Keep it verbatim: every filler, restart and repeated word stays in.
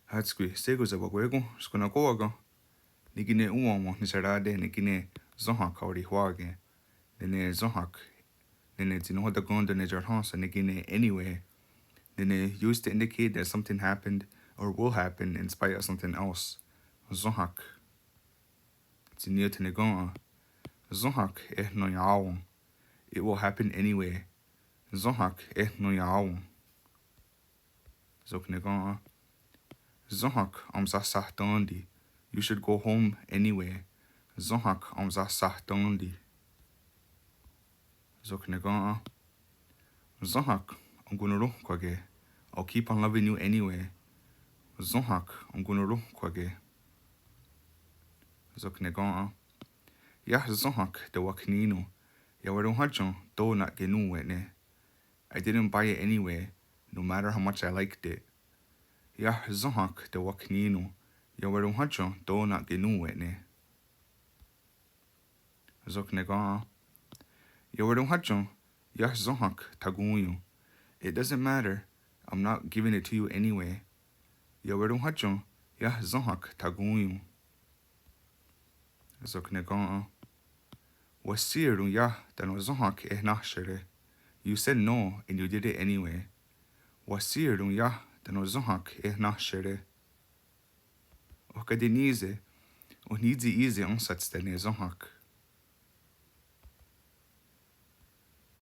Hátskwi, shé:kon sewakwé:kon, skennen'kó:wa ken? Ne kí:ken òn:wa wenhniserá:te ne kí:ken sénhak aorihwà:ke. Nè:ne sénhak, nè:ne tsi nahò:ten ne tiorhèn:se ne kí:ken anyway. Nè:ne used to indicate that something happened or will happen in spite of something else. Sénhak. Tsi ní:ioht ne kén:ten. Sénhak eh naiá:wen'. It will happen anyway. Sénhak eh naiá:wen'. Sok ne kén:ten. Sénhak aonsahsahtén:ti. You should go home anyway. Sénhak aonsahsahtén:ti. Sok ne kén:ten. Sénhak enkonnorónhkwake. I'll keep on loving you anyway. Sénhak enkonnorónhkwake. Sok ne kén:ten. Iah sénhak tewakhní:non'. Iawerohátien' tó: na'kenòn:we'ne'. I didn't buy it anyway, no matter how much I liked it. Iah sénhak tewakhní:non'. Iawerohátien' tó: na'kenòn:we'ne'. Sok ne kén:ten. Iawerohátien' iah sénhak thakón:ion'. It doesn't matter. I'm not giving it to you anyway. Iawerohátien' iah sénhak thakón:ion'. Sok ne kén:ten. Wahsí:ron' iah tánon sénhak eh nahsiere'. You said no and you did it anyway. Wahsí:ron' iah tánon sénhak eh nahsiere'. Oh ká:ti' ní:se', oh ní:tsi í:se' ensátste' ne sénhak.